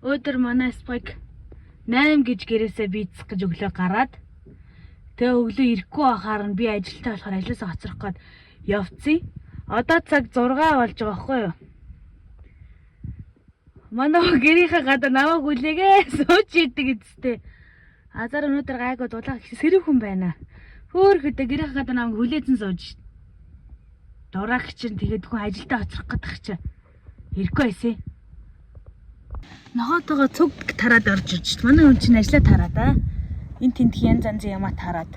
Өөдөр манай спайк 8 гэж гэрээсээ бийцэх гэж өглөө гараад тэгээ өглөө ирэхгүй байхаар нь би ажилтаа болохоор ажлаасаа хоцрох гээд явцсан. Одоо цаг 6 болж байгаа байхгүй юу? Манай гэрийнхээ гадаа намайг хүлээгээ сууж идэг эцтэй. Азар өнөөдөр гайгүй дулаах сэрэг хүн байна. Хөөхөдөө гэрийнхээ гадаа намайг хүлээсэн сууж шít. Дураг чинь тэгээд хүн ажилдаа хоцрох гэдэг чинь ирэхгүй байсан. Нохоотойгоо цуг тараад орж ирж шít. Манай хүн чинь ажлаа тараад аа. Энэ тентх янз янзын юмаа тараад.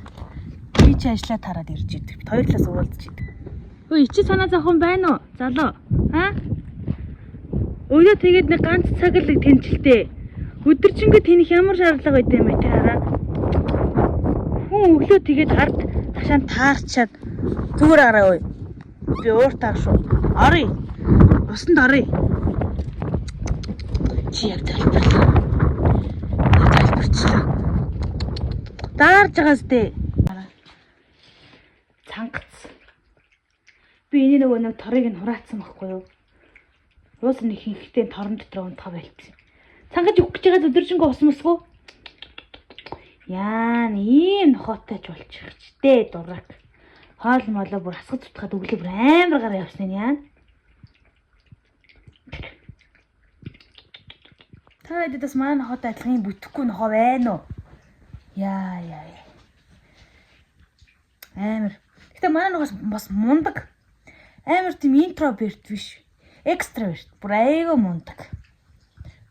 Би чи ажлаа тараад ирж идэг. Бид хоёр талаас уулзж идэг. Хөө ичи санаа зовхон байна уу? Залуу. Аа? Өглөө тэгээд нэг ганц цаг л тэнцэлтэй. Өдөржингөө тэнэх ямар шаардлага байд юм бэ те хараа. Хүн өглөө тэгээд ард хашаан таарчаад зүгээр араа ой. Би ууртаа шүү. Оръё. Усанд оръё. Чи яг залбирлаа. Яг залбирчлаа. Даарж байгаас дээ. Цангац. Би энэ нөгөө нэг торыг нь хураацсан байхгүй юу? Уус нэг хинхтэй торон дотор унтгаа байлцсан. Цангаж өгөх гэж байгаа өдөржингөө ус мөсгөө. Яа, ийм нохоотой ч болчих ч дээ дурак. Хоол молоо бүр асгаж зутгаад өглөө бүр амар гараа явсан нь яа. Та хэдэд бас манай нохоотой адилхан юм бүтэхгүй нохоо байна уу? Яа яа яа. Амар. Гэтэ манай нохоос бас мундаг. Амар тийм introvert биш. Extrovert. Бүр айгүй мундаг.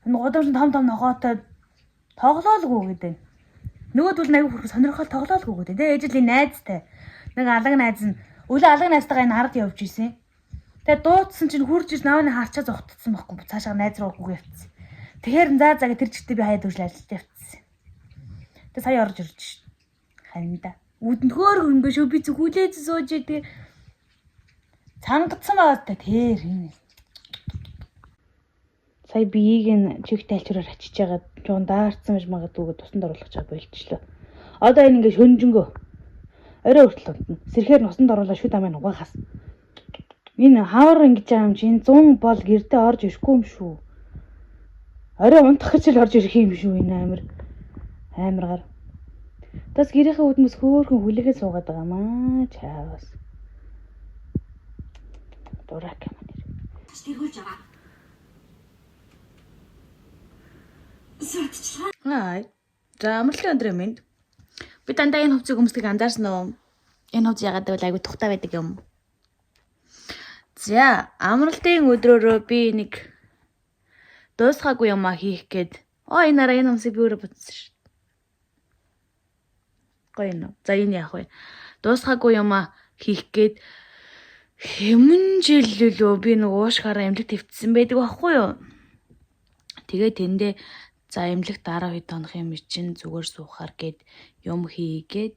Энэ гудамж том том нохоотой тоглоолгүй гэдэг. Нөгөөдөл нь айгүй хөрх сонирхол тоглоолгүй гэдэг. Тэгээ ээж л энэ найзтай. Нэг алаг найз нь өглөө алаг найзтайгаа энэ ард явж исэн. Тэгээ дуудсан чинь хурж ир наавны харчаа зогтцсон байхгүй. Цаашаа найз руу гүг явцсан. Тэгэхээр за за тэр чигтээ би хаяад үржил ажилд явцсан. Тэгээ сая орж ирж шин. Харин да. Үдэнд хөөр хөнгө шүү би зүг хүлээж сууж идэг. Цангацсан байгаа та тэр юм. Сая биеийг нь чих тайлчраар ачиж байгаа жоон даарцсан байж магадгүй гэдээ тусанд оруулах чаа болчихлоо. Одоо энэ ингээ шөнжөнгөө. Орой хүртэл унтна. Сэрхээр нусанд оруулаа шүд амаа нугахаас. Энэ хавар ингэж байгаа юм чи энэ 100 бол гэрдээ орж ирэхгүй юм шүү. Орой унтах гэж л орж ирэх юм шүү энэ амир. Амиргаар. Тас гэрийнхээ үүднээс хөөхөн хүлээгээ суугаад байгаа маа чаавас. Дурак юм нэр. Тэргүүлж аваа. Сурталчилгаа Хай. За амралтын өдрийн мэнд. Би дандаа энэ хувцсыг өмсдөг анзаарсан уу? Энэ хувцс ягаад гэвэл айгүй тухтай байдаг юм. За амралтын өдрөөрөө би нэг дуусгаагүй юмаа хийх гээд оо энэ араа энэ өмсийг би өөрөө бодсон шүү. Гоё юм уу? За энэ яах вэ? Дуусгаагүй юмаа хийх гээд хэмэн жил лөө би нэг уушгаараа эмнэлэг твцсэн байдаг байхгүй юу? Тэгээ тэндээ за эмнэлэг дараа хэд хонох юм чинь зүгээр суухаар гээд юм хийгээд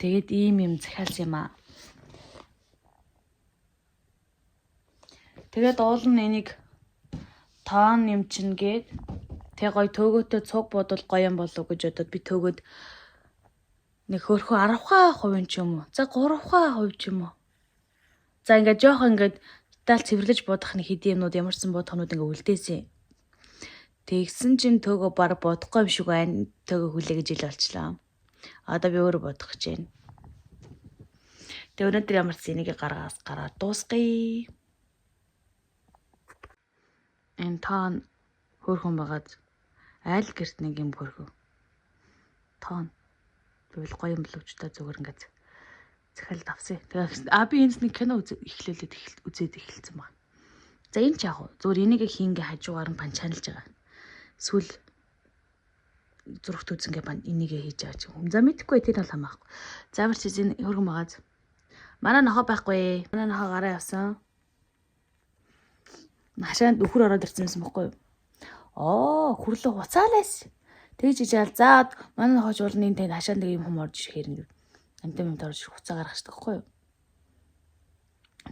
тэгээд ийм юм захиалсан юм аа. Тэгээд уул нь энийг тоон юм чинь гээд тэг гой төөгөөтэй цуг бодвол гоё юм болов гэж бодоод би төөгөөд нэг хөөрхөн 10% ч юм уу. За 3% ч юм уу. За ингээд жоох ингээд деталь цэвэрлэж бодох нэг хэдийн юмнууд ямарсан бодох юмнууд ингээд үлдээсэн. Тэгсэн чинь төөгөө баг бодохгүй юм шиг байна. Төөгөө хүлээ гэж ил болчлаа. Одоо би өөрөө бодох гэж байна. Тэгээ өнөөдөр ямар ч энийг гаргаас гараад дуусгая. Энэ тоон хөөрхөн байгаад айл гэрт нэг юм хөөрхөн. Тоон. Би бол гоё юм боловч та зүгээр ингээд захиалд авсан. Тэгээ а би энэс нэг кино эхлүүлээд үзээд эхэлсэн байна. За энэ ч яг уу зүгээр энийг хийнгээ хажуугаар нь панчаналж байгаа. Эсвэл зурагт үзэнгээ бан энийгээ хийж байгаа ч юм. За мэдэхгүй тэр бол хамаахгүй. За ямар ч энэ хөргөн байгааз. Манай нохоо байхгүй. Манай нохоо гараа явсан. Хашаанд үхэр ороод ирсэн байсан бохгүй юу? Оо, хөрлөө хуцаалаас. Тэгж ижаал за манай нохооч уулын энэ танд хашаанд нэг юм хүм орж ирэхээр ингэ амтан юм орж ирэх хуцаа гаргах байхгүй юу?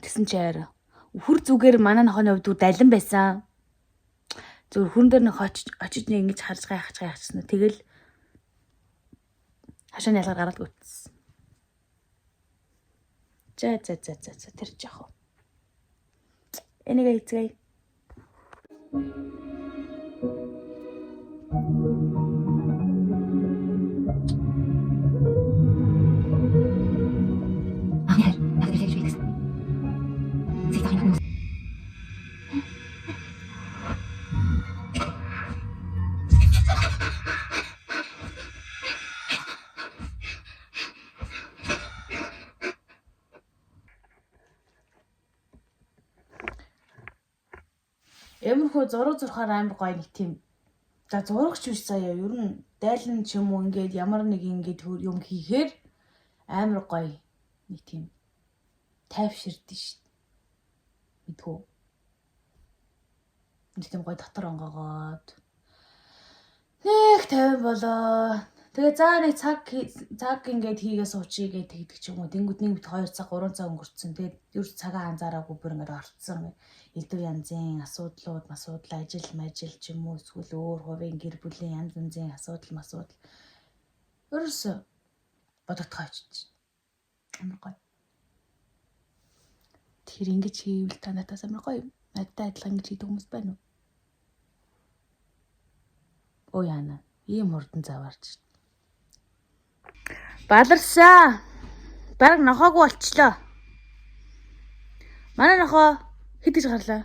Тэгсэн чи арай үхэр зүгээр манай нохооны хувьд далин байсан. Зүгээр хүрэн дээр нэг очиж нэг ингэж харж гайхаж гайхчихсан. Тэгэл хашааны ялгаар гараад гүйтсэн. За за за за за тэр ч яах вэ? Энийг хийцгээе. Ямархуу зураг зурхаар амар гоё нэг тийм. За, зурагч биш заяа. Ер нь дайлан ч юм уу, ингээд ямар нэг ингээд юм хийхээр амар гоё нэг тийм тайвширдэн шүү дээ. Мэдгүй. Нэг тийм гоё дотор онгоогоод нэг 50 болоо. Тэгээ за нэг цаг цаг ингээд хийгээ суучих гэж тэгдэг ч юм уу. Тэнгүүд нэг бит 2 цаг, 3 цаг өнгөрцөн. Тэгээд ер нь цагаа анзаараагүй бүр ингээд орцсон. Элдв янзын асуудлууд, масуудал, ажил мажил ч юм уу, эсвэл өөр хувийн гэр бүлийн янз янзын асуудал масуудал. Ерөөсө бодогдохоо очиж. Амар гоё. Тэр ингэж хийвэл та надаас амар гоё юм. Надтай адилхан ингэж хийдэг хүмүүс байна уу? Оо яана. Ийм хурдан заваарч. Баларсаа. Бараг нохоогүй болчлоо. Манай нохоо хэд гэж гарлаа?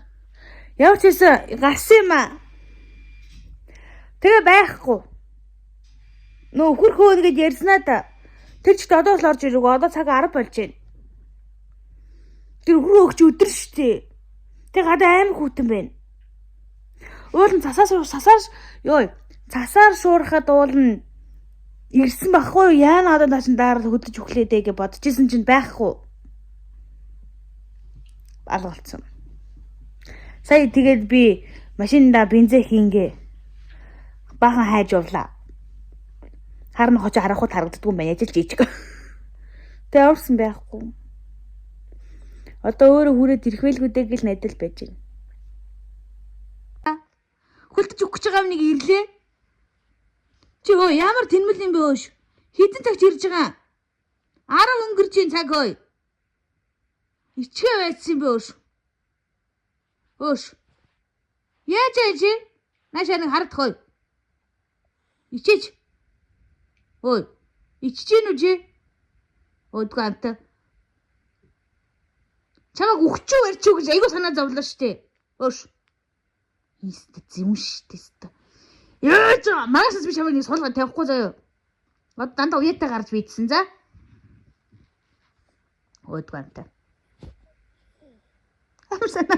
Ямар ч байсан гарсан юм аа. Тэгээ байхгүй. Нөө өхөр хөөн гэж ярьснаа да. Тэр чигт одоо л орж ирээгүй. Одоо цаг 10 болж байна. Тэр өхөр хөөгч өдөр штэ. Тэр гадаа амар хүйтэн байна. Уул нь цасаас сасаар ёо цасаар шуурхад уул нь ирсэн байхгүй юу? Яана одоо наа чин дараа хөдөж өглөө дээ гэж бодож исэн чинь байхгүй. Алга болцсон. Сая тэгээд би машинда бензин хийнгээ баахан хайж явлаа. Харна хочо харахуд харагддаггүй юм байна. Яаж л жижиг. Тэгээ орсон байхгүй. Одоо өөрөө хүрээд ирэх байлгүй дээ гэл найдал байж байна. Хөлдөж өгөх гэж байгаа юм нэг ирлээ. Чи өө ямар тэнмэл юм бэ өөш? Хэдэн цагт ирж байгаа? 10 өнгөрч ийн цаг ой. Ичгээ байсан юм бэ өөш? Өөш. Яаж яаж? Наашаа нэг харагдах ой. Ичээч. Ой. Ичж гин үү чи? Өөдгөө амта. Чамайг үхчихүү барьчихүү гэж айгүй санаа зовлоо штэ. Өөш. Инстэ зэм штэ. Яаж маргаашаас би чамайг нэг суулгаад тавихгүй заяа. Одоо дандаа уяатай гарч бийдсэн за. Өөдгөө амта. Амар санаа.